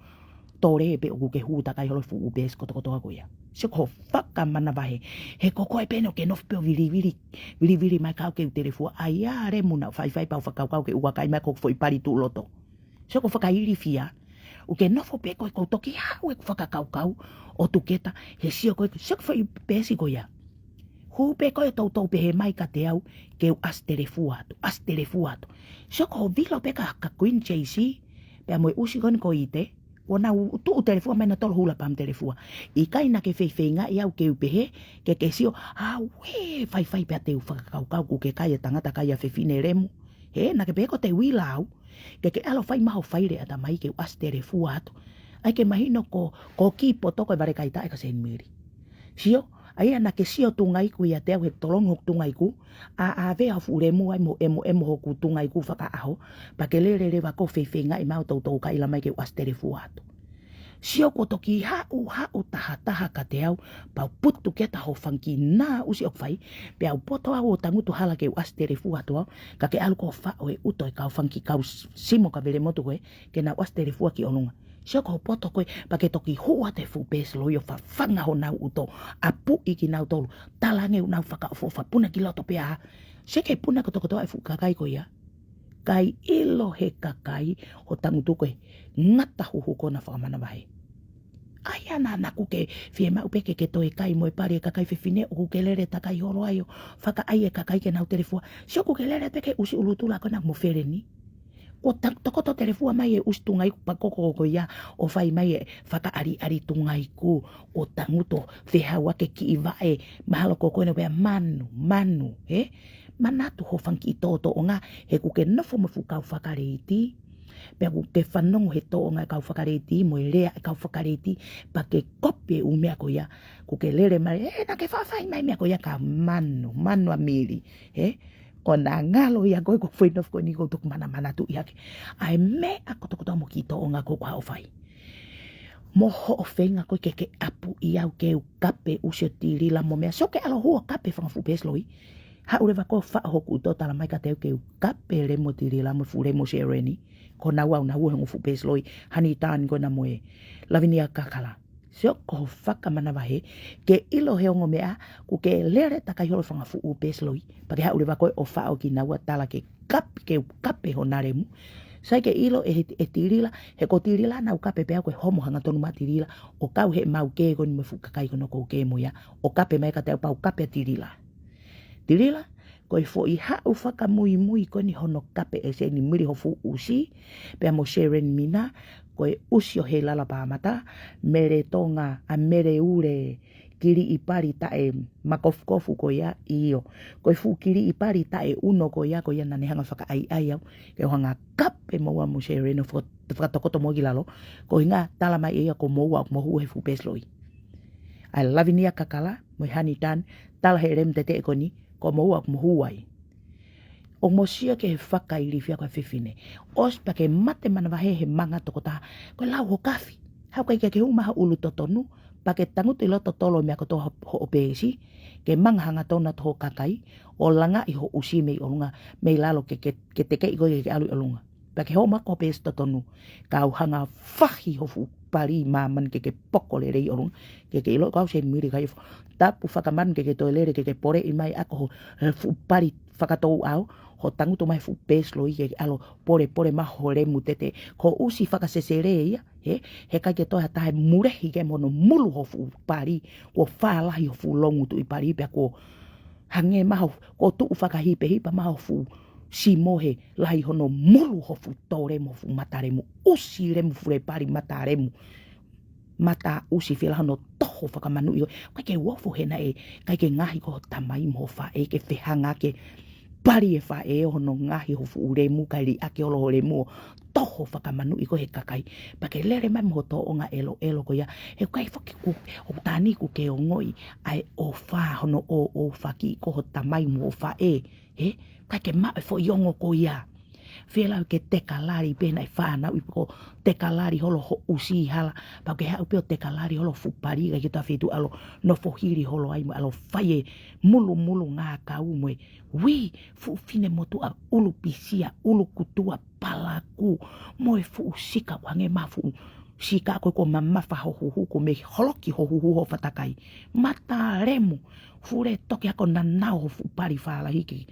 tole pē ʻoku ke hū takai holo he fuʻu peesi kotokotoa ko ia. Sio ko hoʻo fakamanavahē, he ko koe pē eni ʻoku ke nofo pē ʻo vilivili, vilivili mai kau ke u telefua, ʻa ia lemu naʻa faifai pea u fakakaukau ke u vakai mai ko hoku foʻi pali tuʻu loto. Sio ko hoʻo fakailifia, ʻoku ke nofo pē koe, kuo toki haʻu ʻeku fakakaukau ʻo tuketa, he sio ko ē, sio ko e foʻi peesi ko ia. Hū pē koe ʻo toutou pehē mai kiate au ke u ʻasi telefua atu, ʻasi telefua atu. Sio ko hoʻo vilo pē ka, ka Queen J C, pea mo e ʻusi ko eni ko ʻIte, kuo nau tuʻu telefua mai naʻa nau tolo hula pamu telefua. ʻIkai naʻa ke feifeingaʻi au ke u pehē, ke ke sio, ʻauē, faifai pea te u fakakaukau ʻoku ke kai e tangata kai ʻa fefine lemu. He, naʻa ke pehē ko te u ʻilo au, ke ke ʻalu ʻo fai mai ho faile ʻatamai ke u ʻasi telefua atu. ʻAi ke mahino ko, ko e kiʻi poto ko e vale kai taʻe ka Seinimili. Sio, ʻa ia naʻa ke sio tungaiku ʻiate au he tolongi hoku tungaiku, ʻa, ʻave ho fuʻu lemu ai mo ʻemoʻemo hoku tungaiku fakaʻaho, pea ke lele leva koe ʻo feifeingaʻi mai ʻo toutou kaila mai ke u ʻasi telefua atu. Sio kuo toki haʻu, haʻu tahataha kiate au, pea u putuketa ho fanga kiʻi nā ʻusi ʻoku fai, pea u poto au ʻo tangutu hala ke u ʻasi telefua atu au, ka ke ʻalu koe ʻo faʻo e ʻuto e kau fanga kiʻi kau s-, simo ka vele motu ko ē, ke nau ʻasi telefua ki ʻolunga. Sio ko hoʻo poto ko ē, pea ke toki hū atu he fuʻu peesi loi ʻo fafanga honau ʻuto, ʻapuʻi kinautolu, talaange ʻoku nau fakaʻofoʻofa, puna ki loto pea. Sio ki he puna kotokotoa e fuʻu kakai ko ia. ʻIkai ʻilo he kakai ho tangutu ko e ngata huhu ko ena fakamanavahē. ʻAi ā naʻa, naʻa ʻoku ke fiemaʻu pē ke ke toe kai mo e pali e kakai fefine, ʻoku ke lele takai holo ai ʻo fakaʻai e kakai ke nau telefua. Sio, ʻoku ke lele pē ke ʻusi ʻulutula ko ena mo feleni. Kuo ta-, tokoto telefua mai e ʻusi tungaiku pakoko ko ia ʻo fai mai e fakaʻaliʻali tungaiku ʻo tangutu fehau ake kiʻi vaʻe mahalo ko koe na pea manu, manu, ē? Manatu ho fanga kiʻi tōtōʻonga he ʻoku ke nofo mo e fuʻu kau fakaleiti. Pea ʻoku ke fanongo he tōʻonga e kau fakaleiti mo e lea e kau fakaleiti pea ke kopi e ʻū meʻa ko ia. ʻOku ke lele mai, ē, naʻa ke faʻa fai mai meʻa ko ia ka manu, manu ʻa Mili, ē? ʻO na ngalo ia ko e ko fai nofo ko eni ko toku manamanatuʻi hake. ʻAi meʻa kotokotoa mo kiʻi tōʻonga ko ʻoku ke fai. Mo hoʻo feinga ko e ke ke ʻapuʻi au ke u kape ʻusi ʻo Tilila mo meʻa. Sio ke ʻalu hua kape fanga fuʻu peesi loi. Haʻu leva ko e faʻo hoku ʻuto tala mai kiate au ke u kape lemu ʻo Tilila mo e fuʻu lemu ʻo Sereni. Ko naua ʻoku na hua he ongo fuʻu peesi loi. Hani Tani ko ena mo e Lavinia Kakala. Sio ko ho fakamanavahē, ke ʻilo he ongo meʻa, ʻoku ke lele takai holo fanga fuʻu peesi loi. Pea ke haʻu leva ko e ʻo faʻo kinaua tala ke kape, ke u kape hona lemu. Sai ke ʻilo ʻe, ʻe Tilila, he ko Tilila naʻa ku kape pē au ko e homo hangatonu maʻa Tilila, ʻo kau he mau ke ko eni mo e fuʻu kakai ko ena ʻoku ke mo ia, ʻo kape mai kiate au pea u kape ʻa Tilila. Tilila, ko e foʻi haʻu fakamuimui ko eni hono kape ʻe Seni Mili ho fuʻu ʻusi, pea mo Seren Mina, ko e ʻusi ʻo Heilala Pāmata, Mele Tonga, ʻa Mele Ule, kiliʻi pali taʻe makofukofu ko ia, ʻio. Ko e fuʻu kiliʻi pali taʻe ʻuno ko ia, ko ia naʻa ne hanga fakaʻaiʻai au, ke u hanga kape moua mo Seren ʻo faka-, fakatokoto mo ki lalo, ko e ʻuhinga tala mai ʻe ia ko moua ʻoku mo hua he fuʻu peesi loi. ʻAi Lavinia Kakala, mo e Hani Tani, tala he lemu teteʻe ko eni, ko moua ʻoku mo hua ai. ʻOku mo sio ki he fakailifia ko e fefine. ʻOsi pea ke mate manavahē he manga tokotaha, ko e lau ho kafi. Haʻu kai ke ke hū mai ho ʻulu totonu, pea ke tangutu ʻi loto tolo meʻa kotoa ho, hoʻo peesi, ke manga hangatonu atu ho kakai, ʻo langaʻi ho ʻusi mei ʻolunga, mei lalo ke, ke, ke tekeʻi koe ke ke ʻalu ʻi ʻolunga. Pea ke homa ko peesi totonu. Kau hanga fahi ho fuʻu pali ʻi māmani ke ke poko lelei ʻolunga. Ke ke ʻilo kau Seni Mili kai fo. Tapu fakamanu ke ke toe lele ke ke poleʻi mai ʻa ko ho, he fuʻu pali fakatouʻau. Ho tangutu mai fuʻu peesi loi ke ke ʻalu polepole mai ho lemu teteʻe. Ko e ʻusi fakasesele ia, he, he ʻikai ke toe ha taha ʻe mulehi ke mo hono mulu ho fuʻu pali. Kuo fālahi ho fuʻu longu tuʻi pali pea kuo hangē mai ho, kuo tuʻu fakahipehipa mai ho fuʻu simo he lahi hono mulu ho fuʻu tō lemu, fuʻu mata lemu, ʻusi lemu, fuʻu lē pali mata lemu. Mata ʻusi fie lahi hono toho fakamanuʻi ʻo, ʻikai ke u ofo he naʻe, ʻikai ke ngaohi ko ho tamai mo ho faʻē ke fehanga ke pali e faʻē ʻo hono ngaohi ho fuʻu lemu, kae liʻaki holo ho lemu ʻo toho fakamanuʻi koe he kakai. Pea ke lele mai mo ho tōʻonga ʻeloʻelo ko ia. He ʻikai foki ku, ʻoku tani ʻoku ke ongoʻi ʻa e ʻofa hono ʻōʻōfaki ko ho tamai mo ho faʻē. He, ʻikai ke maʻu e foʻi ongo ko ia. Fie lau ke tekalali pē naʻe fānau ʻi poko, tekalali holo ho ʻusi hala, pea ke haʻu pē ʻo tekalali holo fuʻu pali, ʻikai ke toe fitu ʻalu nofo hili holo ai mo ʻalu fai e mulumulu ngākau mo e, ui, fuʻu finemotuʻa ʻulu pisia, ʻulu kutua palaku, mo e fuʻu sika ʻoku hangē mai ha fuʻu sika ko e kuo mamafa ho huhu, kuo mei holoki ho huhu ho fatakai. Mata lemu, fuʻu lē toki ako nanao ho fuʻu pali fālahi ke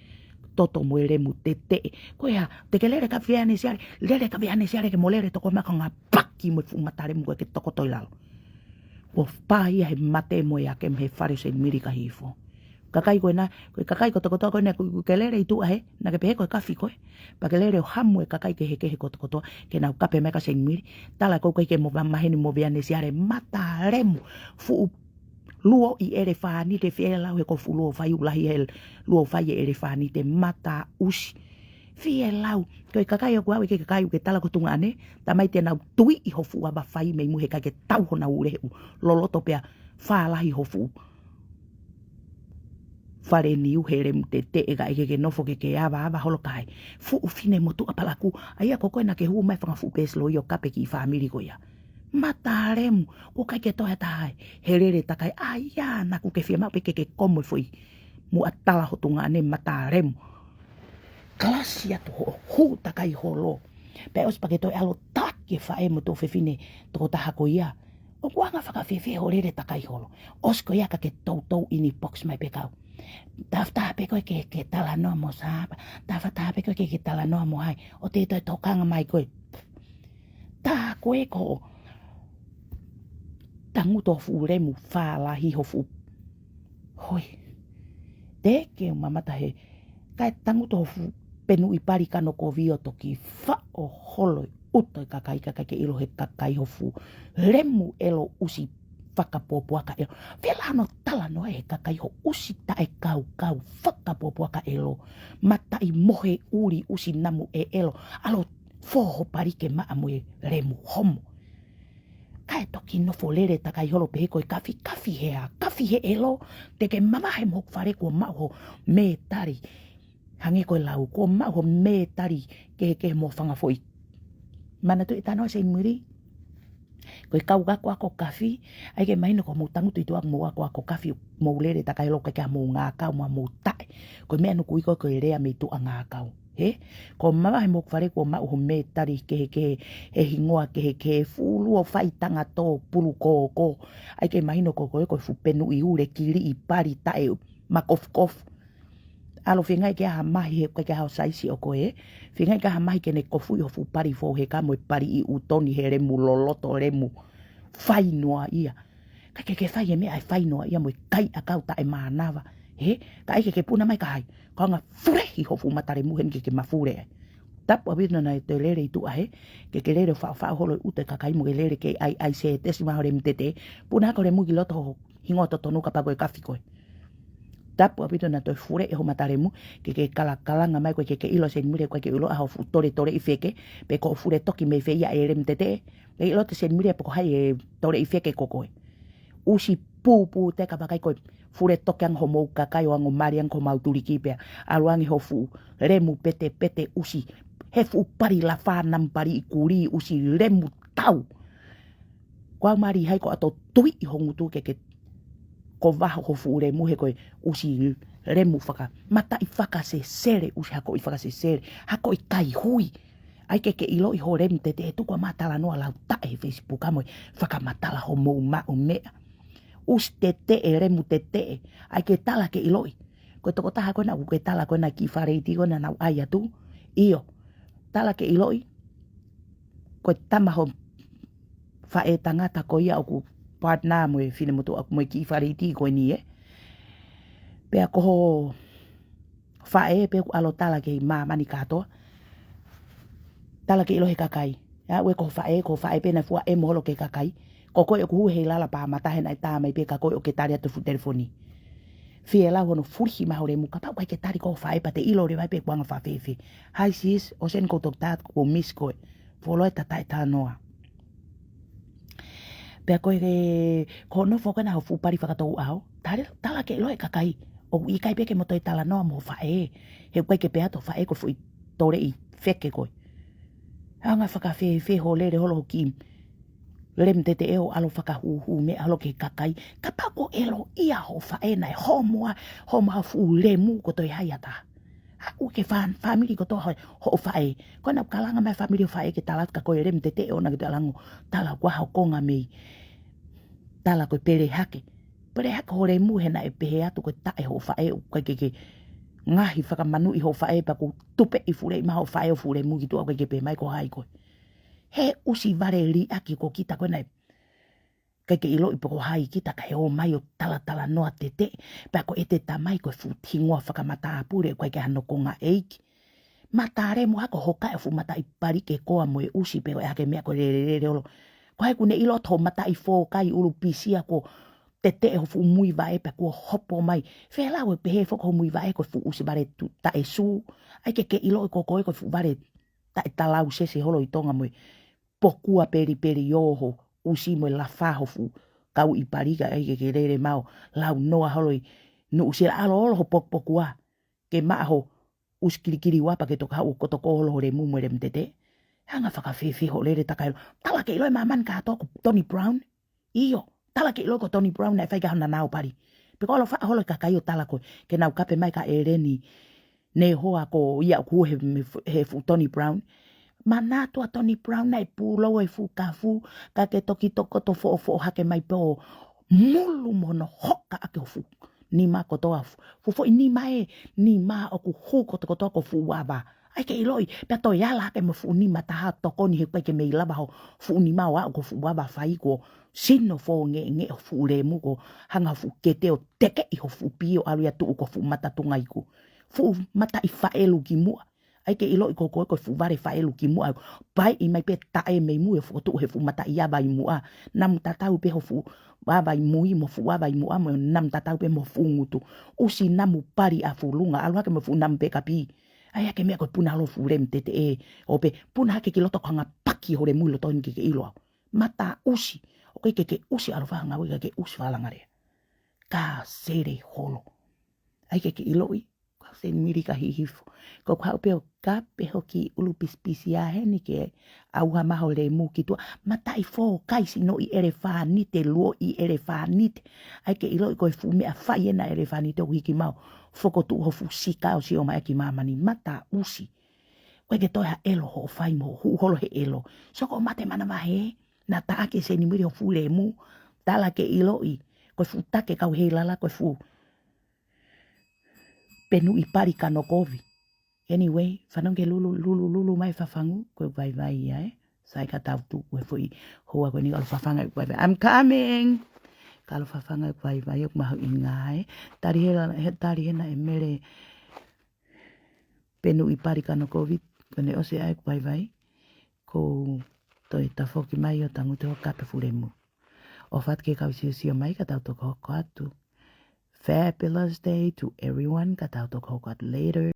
toto mo e lemu teteʻe. Ko ia, te ke lele ka Veanesiale, lele ka Veanesiale ke mo lele toko mai ko e ngaahi paki mo e fuʻu mata lemu ko e ke tokoto ʻi lalo. Kuo pā ia he mate mo e ake mo e fale ʻo Seni Mili ka hifo. Kakai ko ena, ko e kakai kotokotoa ko ena, ʻoku ke lele ʻi tuʻa he, naʻa ke pehē ko e kafi koe. Pea ke lele ʻo hamu e kakai kehekehe kotokotoa, ke nau kape mai ka Seni Mili. Tala ko e ʻikai ke mo va maheni mo Veanesiale mata lemu. Fuʻu luo ʻi ʻelefānite fie lau he ko e fuʻu luo fai ʻoku lahi he luo fai ʻi ʻelefānite mata ʻusi. Fie lau, ko e kakai ʻoku ʻave ke kakai ʻoku ke tala ko e tuongaʻane, tamai te nau tuiʻi ho fuʻu ava fai mei mui he ʻikai ke tau honau lehu. Loloto pea fālahi ho fuʻu fale niu he lemu teteʻe kae ʻikai ke ke nofo ke ke avaava holo kai. Fuʻu finemotuʻa palaku, ʻa ia ko koe naʻa ke hū mai fanga fuʻu peesi loi ʻo kape kiʻi fāmili ko ia. Mata lemu, ʻoku ʻikai ke toe ha taha ʻe lele takai, ʻa ia naʻa ʻoku ke fiemaʻu pē ke ke komo e foʻi muʻa tala ho tuongaʻane mata lemu. Kalasi atu hoʻo hū takai holo. Pea ʻosi pea ke toe ʻalu taki e faʻē mo e tuofefine tokotaha ko ia. ʻOku anga fakafiefia hoʻo lele takai holo. ʻOsi ko ia ka ke toutou inbox mai pē kau. Tafataha pē koe ke, ke talanoa mo Sāpa. Tafataha pē koe ke, ke talanoa mo hai. ʻOua te ke toe tokanga mai koe. Tā ko e ko tangutu ho fuʻu lemu fālahi ho fuʻu. Hoi. Te ke mamata he. Kae tangutu ho fuʻu penuʻi pali kanokovi ʻo toki faʻo holo ʻi ʻuto e kakai, kakai ke ʻilo he kakai ho fuʻu lemu ʻelo ʻusi fakapuapuaka ʻelo. Fela hono talanoa he kakai ho ʻusi taʻekaukau fakapuapuaka ʻelo. Mataʻi mohe ʻuli ʻusi namu ʻe ʻelo. ʻAlu ʻo fō ho pali ke maʻa mo e lemu homo. Kae toki nofo lele takai holo pehē ko e kafi, kafi he ʻā, kafi he ʻelo, te ke mavahe mo hoku fale kuo maʻu ho mētali. Hangē ko e lau, kuo maʻu ho mētali kehekehe mo fanga foʻi. Manatuʻi e talanoa Seinimili. Ko e kau akoako kafi, ʻai ke mahino ko hoʻomou tangutu ʻi tuʻa ko hoʻomou akoako kafi, mou lele takai holo ʻikai ke ʻi ai haʻamou ngākau mo hoʻomou taʻe. Ko e meʻa ʻoku ui ko e, ko e lea mei tuʻa ngākau. He? Kuo mavahe mo hoku fale kuo maʻu ho mētali kehekehe, he hingoa kehekehe, fuʻu luo fai tangatō pulu kōkō. ʻAi ke mahino ko koe ko e fuʻu penuʻi ʻule kiliʻi pali taʻe makofukofu. ʻAlu ʻo feingaʻi ke ʻai ha mahi he ʻikai ke ʻi ai haʻo saisi ʻo koe. Feingaʻi ke ʻai ha mahi ke ne kofuʻi ho fuʻu pali fou he ka mo e pali ʻi ʻuto ni he lemu loloto lemu. Fai noa ia. Kae ke ke fai e meʻa ʻe fai noa ia mo e kai ʻakau taʻe mānava. He? Kae ke ke puna mai ka hai. Ko e anga fulehi ho fuʻu mata lemu heni ke ke mafule ai. Tapu ʻaupito naʻa toe lele ʻi tuʻa he. Ke ke lele ʻo faʻofaʻo holo ʻi ʻuto e kakai mo ke lele ke ʻai ʻai se tesi mai ho lemu tete. Puna ko e lemu ki loto ho hingoa totonu kapau ko e kafi koe. Tapu ʻaupito naʻa toe fule ʻe ho mata lemu, ke ke kalakalanga mai ko e ke ke ʻilo Seinimili ko e ke ʻilo ʻa ho fuʻu tole tole ʻi feke, pe ko e fule toki mei fē ia e lemu tete, ke ʻilo ʻe Seinimili pe ko hai e tole ʻi feke ko koe. ʻUsi pūpū te ka vakai ko e fule toki ange homou kakai ʻo ango mali ange homau tuliki pea. ʻAlu ange ho fuʻu lemu pete pete ʻusi. He fuʻu pali lafā namu pali ʻi kuli ʻusi lemu tau. Ko au mali hai ko ʻato tui ʻi ho ngutu ke ke ko vaho ho fuʻu lemu he ko e ʻusi lemu faka. Mataʻi fakasesele, ʻusi hakoʻi fakasesele, hakoʻi kai hui. ʻAi ke ke ʻiloʻi ho lemu tete ʻe tuku ʻa ma talanoa lau taʻe he Facebook ʻa mo e fakamatala homou maʻu meʻa. ʻUsi tete e lemu tete e. ʻAi ke tala ke ʻiloʻi. Ko e tokotaha ko ena ʻoku ke tala ko ena ki fale iti ko ena nau ʻai atu. ʻIo. Tala ke ʻiloʻi. Ko e tama ho faʻē tangata ko ia ʻoku partner mo e finemotuʻa mo e kiʻi fale iti ko eni ē. Pea ko ho faʻē pē ʻoku ʻalu ʻo tala ki māmani kātoa. Tala ke ʻilo he kakai. ʻA ue ko ho faʻē, ko ho faʻē pē naʻe fua ʻemo holo ki he kakai. Ko koe ʻoku hū he lala pā mata he naʻe tā mai pē ka koe ʻoku ke tali atu fuʻu telefoni. Fie lau hono fulihi mai ho lemu kapau ʻikai ke tali ko ho faʻē pea te ʻilo leva pē kuo anga fakafēfē. Hi sis, ʻosi eni ʻoku ou toki tā atu kuo miss koe. Fuoloa e tata e talanoa. Pea ko e, ko hono foki ena ho fuʻu pali fakatouʻau. Tala, tala ke ʻilo e kakai. ʻOku ʻikai pē ke mo toe talanoa mo ho faʻē. He ʻoku ʻikai ke pehē atu ho faʻē ko e foʻi tole ʻi feke koe. Anga fakafēfē ho lele holo ho kiʻi lemu tete ʻo ʻalu ʻo fakahūhū meʻa holo ki he kakai. Kapau ko e ʻilo ia ho faʻē naʻe homo ʻa, homo ʻa fuʻu lemu ko e toe hai ʻa taha. ʻA ue ke fā-, fāmili kotoa ho, hoʻo faʻē. Ko ena ʻoku kalanga mai fāmili ho faʻē ke tala atu ka ko e lemu tete ʻoʻona ke toe ʻalu ange ʻo tala kuo ʻi ai ho konga mei. Tala ko e pele hake. Pele hake ho lemu he naʻe pehē atu ko e taʻe hoʻo faʻē ʻoku ʻikai ke ke ngaohi fakamanuʻi hoʻo faʻē pea ʻoku tupeʻi fuleʻi mai hoʻo faʻē ho fuʻu lemu ki tuʻa ʻoku ʻikai ke pehē mai ko hai koe. He ʻusi vale liʻaki ko kita ko ena ʻikai ke ʻiloʻi pe ko hai kita kae ō mai ʻo talatalanoa tete. Pea ko ʻete tamai ko e fuʻu hingoa fakamatāpule ʻoku ʻikai ke hano konga ʻeiki. Mata lemu hako hoka e fuʻu mataʻi pali ke koa mo e ʻusi pe ko e hake meʻa ko e lelelele holo. Ko hai ʻoku ne ʻilo ʻo mataʻi fōkai ʻulu pisia ko tete ho fuʻu mui vaʻe pea kuo hopo mai. Fēlau e pehē foki ho mui vaʻe ko e fuʻu ʻusi vale tu taʻe sū. ʻAi ke ke ʻiloʻi ko koe ko e fuʻu vale taʻe talau sese holo ʻi Tonga mo e pokua pelipeli ʻo ho ʻusi mo e lafā ho fuʻu kau ʻi pali ka ʻai ke ke lele mai ʻo lau noa holo ʻi Nuʻusila ʻalu ʻo ʻolo ho pokupokua. Ke maʻa ho ʻusi kilikili ua pea ke toka haʻu ʻo koto ko holo ho lemu mo e lemu tete. Anga fakafēfē hoʻo lele takai holo. Tala ke ʻilo e māmani kātoa ko Tony Brown. ʻIo, tala ke ʻilo ko Tony Brown naʻe fai ki ai hona nau pali. Pea ko e ʻalu ʻo faʻo holo e kakai ʻo tala ko ē, ke nau kape mai ka ʻEleni Nehoa ko ia ʻoku hū he, he fuʻu Tony Brown. Manatu ʻa Tony Brown naʻe pūlou e fuʻu kafu, ka ke toki tokoto foʻofoʻo hake mai pē ʻo mulu mo hono hoka ʻaki ho fuʻu nima kotoa fu-, fuʻu foʻi nima ē, nima ʻoku hū kotokotoa ko fuʻu ava. ʻAi ke ʻiloʻi, pea toe ala hake mo e fuʻu nima taha tokoni he ʻoku ʻikai ke mei lava ho fuʻu nima ʻo aʻu ki ho fuʻu vava fai kuo sino fōngeʻengeʻe ho fuʻu lemu, kuo hanga ho fuʻu kete ʻo tekeʻi ho fuʻu pī ʻo ʻalu ia ʻo tuʻu ki ho fuʻu mata tunga iku. Fuʻu mataʻi faʻelu ki muʻa. ʻAi ke ʻiloʻi ko koe ko e fuʻu vale faʻelu ki muʻa. Paiʻi mai pē taʻe mei mui ʻo fokotuʻu he fuʻu mataʻi ava ʻi muʻa. Namu tatau pē ho fuʻu vava ʻi mui mo e fuʻu vava ʻi muʻa mo namu tatau pē mo e fuʻu ngutu. ʻUsi namu pali ʻa fulunga, ʻalu hake mo e fuʻu namu pekapī. ʻAi hake meʻa ko e puna holo fuʻu lemu teteʻe. ʻO pē puna hake ki loto ko e hanga paki ho lemu ʻi loto ni ke ke ʻilo au. Mataʻusi. ʻOku ʻikai ke ke ʻusi ʻalofa ngāue, ʻikai ke ʻusi fakalanga lea. Ka sele holo. ʻAi ke ke ʻiloʻi, ko Seinimili ka hihifo. Ko e haʻu pē ʻo kape ho kiʻi ʻulu pisipisi ʻa heni ke ʻauha mai ho lemu ki tuʻa. Mataʻi fō, kai sinoʻi ʻelefānite, luoʻi ʻelefānite. ʻAi ke ʻiloʻi ko e fuʻu meʻa fai ena ʻelefānite ʻoku hiki mai ʻo fokotuʻu ho fuʻu sika ʻo sio mai ki māmani. Mataʻusi. ʻOku ʻikai ke toe ha ʻelo hoʻo fai mo huʻu holo he ʻelo. So ko e mate manavahē, naʻa taʻaki ʻe Seinimili ho fuʻu lemu, tala ke ʻiloʻi, ko e fuʻu take kau heilala, ko e fuʻu penuʻi pali kanokovi. Anyway, fanongo ki he lulu, lulu, lulu mai fafangu, ko e vaivai ia, ē. Sai ka tau tuku e foʻi hoa ko eni ʻalofa fanga ʻeku vaivai. I'm coming! Ka ʻalofa fanga ʻeku vaivai, ʻoku mahuʻinga, ē. Tali hela, he tali hena ʻe Mele penuʻi pali kanokovi, ko ʻene ʻosi ʻa ʻeku vaivai, ko e toe tafoki mai ʻo tangutu ho kape fuʻu lemu. ʻOfa atu ke kau siosio mai ka tau toki hoko atu. Fabulous day to everyone, ka tau toki hoko atu later.